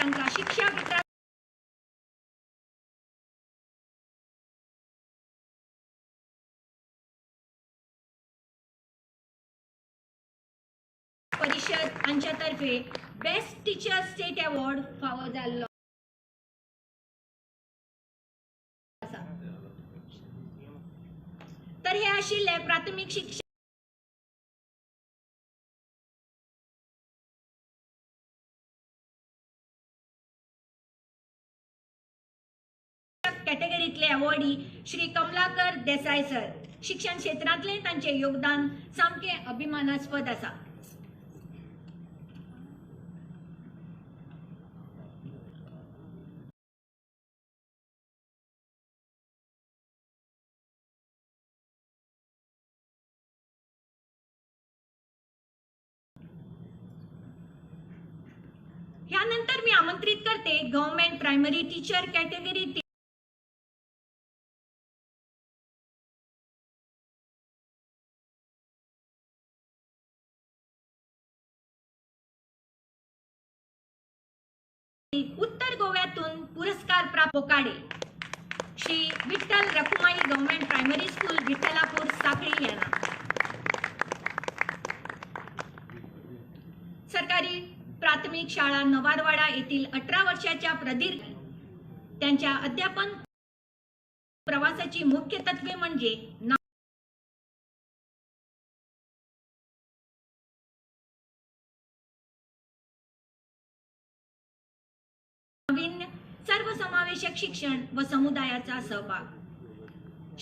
तांकां शिक्षा विकास परिषद हांच्या तर्फे बेस्ट टिचर स्टेट अवॉर्ड फावो जाल्लो आसा. तर हे आशिल्ले प्राथमीक शिक्षक कॅटेगरीतले अवॉर्डी श्री कमलाकर देसाय सर. शिक्षण क्षेत्रांतले तांचे योगदान सामकें अभिमानास्पद आसा. यानंतर मी आमंत्रित करते गव्हर्नमेंट प्रायमरी टीचर कॅटेगरी उत्तर गोव्यातून पुरस्कार प्राप्त Bokade Shri Vitthal Rakhumai government primary school Vithalapur Sanquelim यांना. सरकारी प्राथमिक शाळा नवारवाडा येथील 18 वर्षाच्या प्रदीर्घ त्यांच्या अध्यापन प्रवासाची मुख्य तत्वे म्हणजे नाविन्य, सर्वसमावेशक शिक्षण व समुदायाचा सहभाग,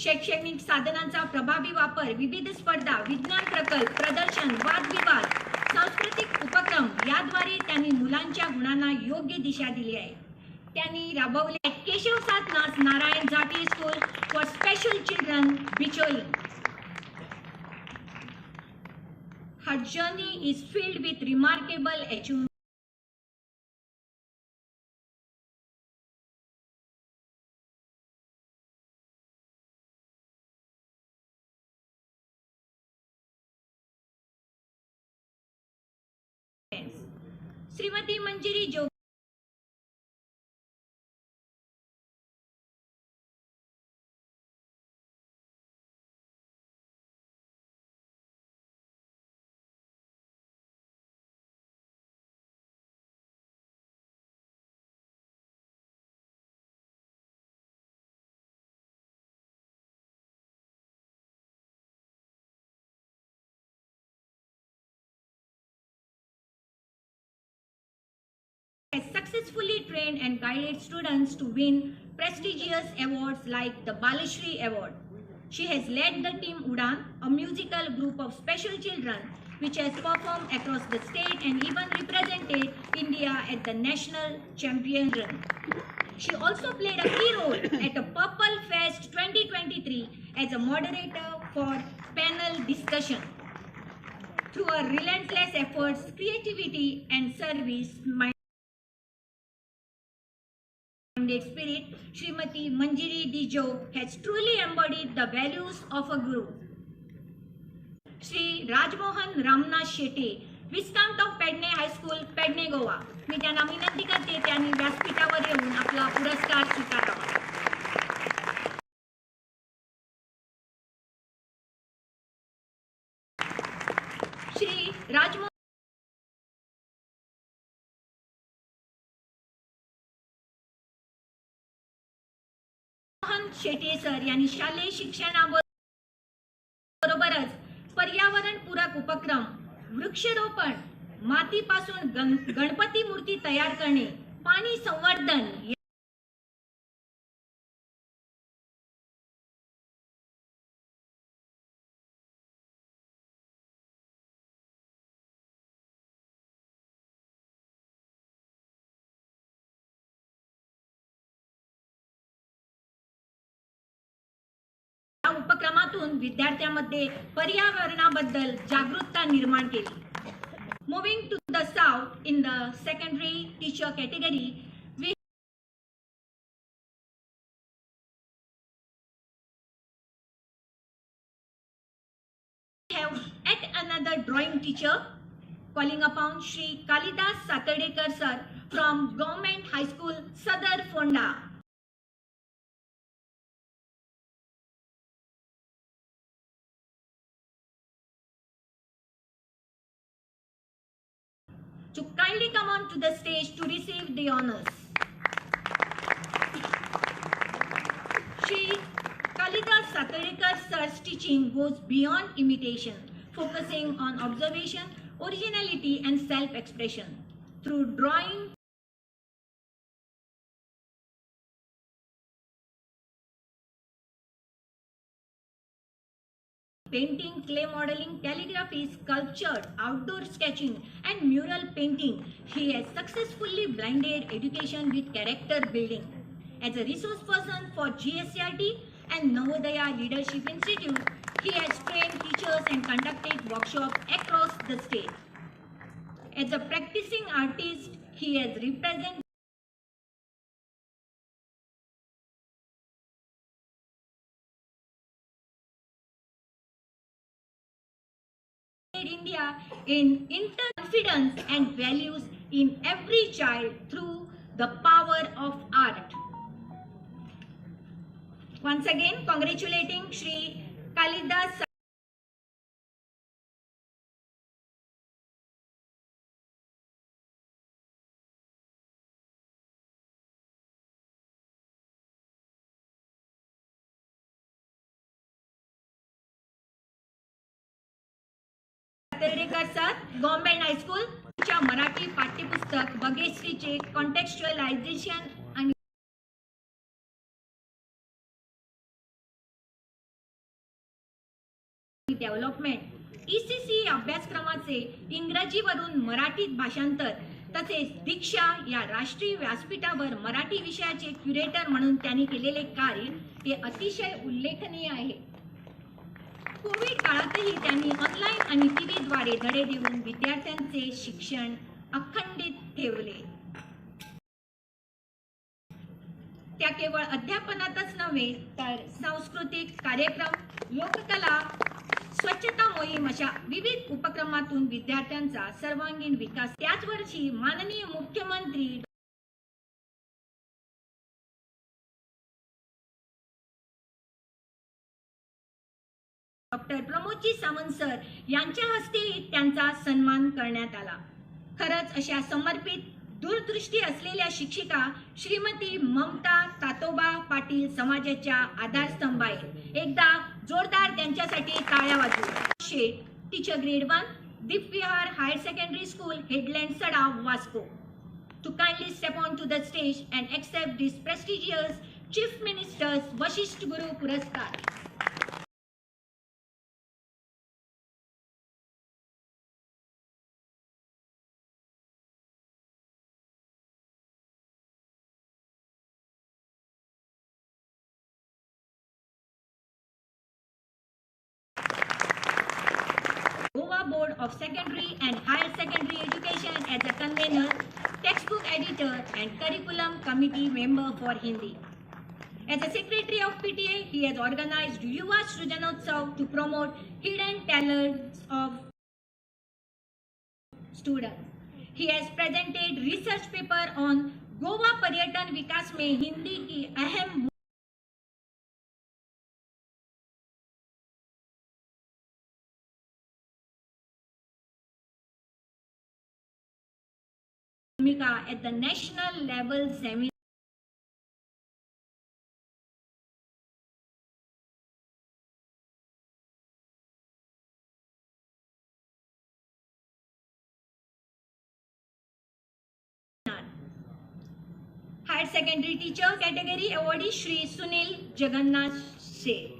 शैक्षणिक साधनांचा प्रभावी वापर, विविध स्पर्धा, विज्ञान प्रकल्प, प्रदर्शन, वादविवाद, सांस्कृतिक उपक्रम याद्वारे त्यांनी मुलांच्या गुणांना योग्य दिशा दिली आहे. त्यांनी राबवले Keshav Sadhanas Narayan Jati school for special children Bicholim. Her journey is filled with remarkable achievements. Shrimati Manjiri Jog has successfully trained and guided students to win prestigious awards like the Balashri Award. She has led the team Udan, a musical group of special children which has performed across the state and even represented India at the national championship. She also played a key role at a Purple Fest 2023 as a moderator for panel discussion. Through her relentless efforts, creativity and service minded spirit, Srimati Manjiri D. Jog has truly embodied the values of a guru. Shri Rajmohan Ramnath Shetty, Viscount of Pedne high school, Pedne, Goa. मी त्यांना विनंती करते त्यांनी व्यासपीठावर येऊन आपला पुरस्कार स्वीकारावा. Shri Rajmohan Shete sir यांनी शालेय शिक्षणाबरोबरच पर्यावरणपूरक उपक्रम, वृक्षारोपण, मातीपासून गणपती मूर्ती तयार करणे, पाणी संवर्धन या उपक्रमातून विद्यार्थ्यांमध्ये पर्यावरणाबद्दल जागरूकता निर्माण केली. Moving to the south in the secondary teacher category, we have at another drawing teacher, Calling upon Shri Kalidas Satardekar sir from Government High School, Sadar Fonda. To kindly come on to the stage to receive the honors. Shri Kalidas Satardekar sir's teaching goes beyond imitation, focusing on observation, originality and self-expression. Through drawing, painting, clay modeling, calligraphy, sculpture, outdoor sketching, and mural painting, he has successfully blended education with character building. As a resource person for GSCERT and Navodaya Leadership Institute, he has trained teachers and conducted workshops across the state. As a practicing artist, he has represented India in confidence and values in every child through the power of art. Once again, congratulating Shri Kalidas Satardekar sir, government high school च्या मराठी पाठ्यपुस्तक बगेश्रीचे कॉन्टेक्स्च्युअलायझेशन आणि development ECC अभ्यासक्रमाचे इंग्रजीवरून मराठीत भाषांतर तसेच दीक्षा या राष्ट्रीय व्यासपीठावर मराठी विषयाचे क्युरेटर म्हणून त्यांनी केलेले कार्य हे अतिशय उल्लेखनीय आहे. कोविड काळातही त्यांनी ऑनलाईन आणि टीव्हीद्वारे धडे देऊन विद्यार्थ्यांचे शिक्षण अखंडित ठेवले. त्या केवळ अध्यापनातच नव्हे तर सांस्कृतिक कार्यक्रम, लोककला, स्वच्छता मोहीम अशा विविध उपक्रमातून विद्यार्थ्यांचा सर्वांगीण विकास. त्याच वर्षी माननीय मुख्यमंत्री डॉक्टर प्रमोदजी सावंत सर यांच्या हस्ते त्यांचा सन्मान करण्यात आला. खरंच अशा समर्पित दूरदृष्टी असलेल्या शिक्षिका श्रीमती ममता तातोबा पाटील समाजाच्या आधारस्तंभ आहेत. एकदा जोरदार त्यांच्यासाठी टाळ्या वाजवू. Shet, teacher grade 1, Deep Vihar higher secondary school, Headland Sada, Vasco, to kindly step on to the stage and accept this prestigious Chief Minister's Vashisht Guru Puraskar. Goa Board of Secondary and Higher Secondary Education as a convener, textbook editor and curriculum committee member for Hindi. As a secretary of PTA, he has organized Yuva Srujanotsav to promote hidden talents of students. He has presented research paper on Goa Paryatan Vikas mein Hindi ki aham bhumika at the national level seminar. Higher secondary teacher category awardee Shri Sunil Jagannath Seth.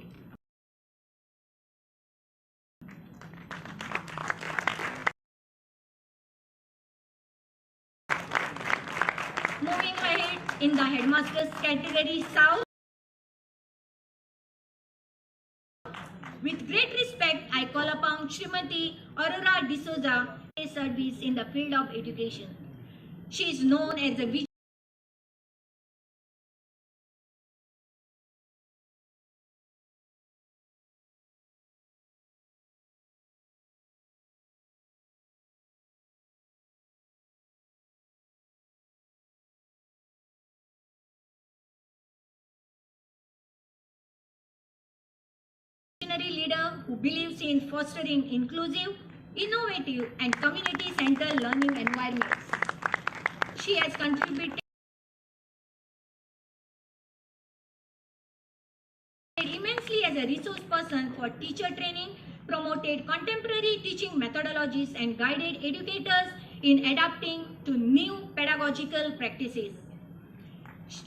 Moving ahead in the headmaster's category South, with great respect, I call upon Shrimati Aurora D'Souza, service in the field of education. She is known as a visionary leader who believes in fostering inclusive, innovative, and community-centered learning environments. She has contributed immensely as a resource person for teacher training, promoted contemporary teaching methodologies, and guided educators in adapting to new pedagogical practices.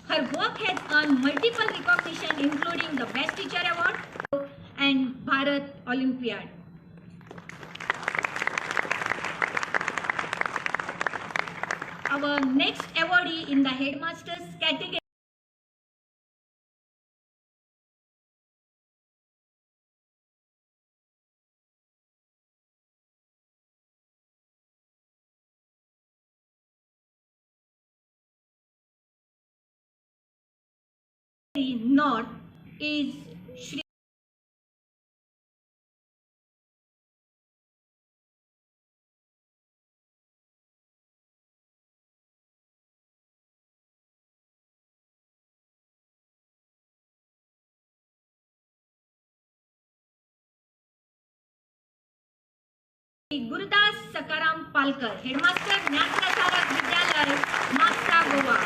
Her work has earned multiple recognition, including the Best Teacher Award and Bharat Olympiad. Our next awardee in the Headmaster's category North is Shri Gurudas Sakaram Palkar, Headmaster, Dnyanprasarak Vidyalaya, Mapsa, Goa.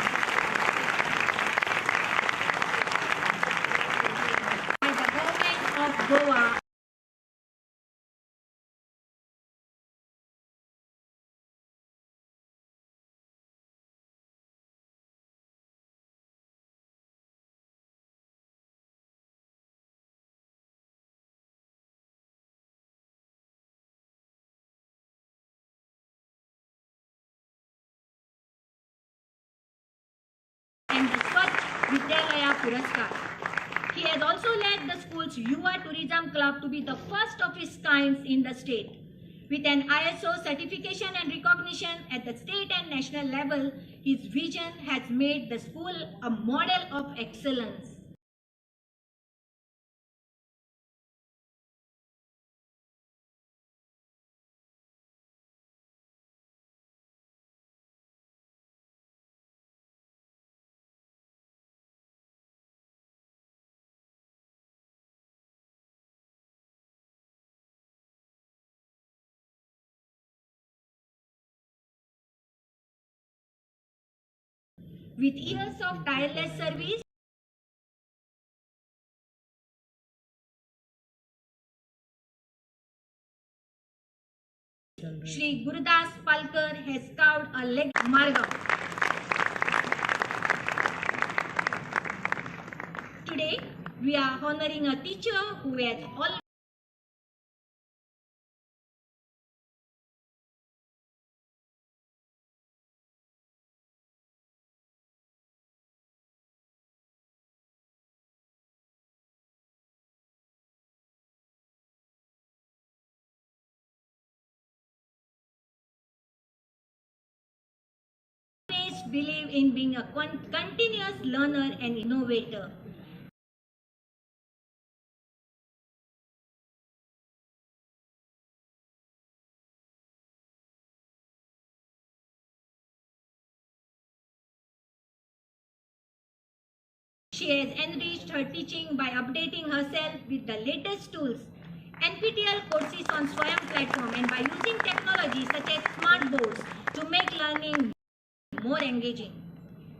By the Government of Goa and the Swachh Vidyalaya Puraskar. He has also led the school's Yuva Tourism Club to be the first of its kind in the state. With an ISO certification and recognition at the state and national level, his vision has made the school a model of excellence. With years of tireless service, Shri Gurudas Palkar has carved a leg margam. Today, we are honoring a teacher who has always believe in being a continuous learner and innovator. She has enriched her teaching by updating herself with the latest tools, NPTEL courses on Swayam platform, and by using technology such as smart boards to make learning more engaging.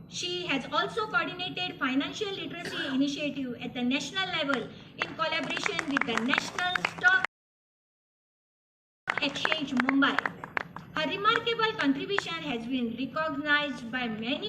She has also coordinated financial literacy initiative at the national level in collaboration with the National Stock Exchange, Mumbai. Her remarkable contribution has been recognized by many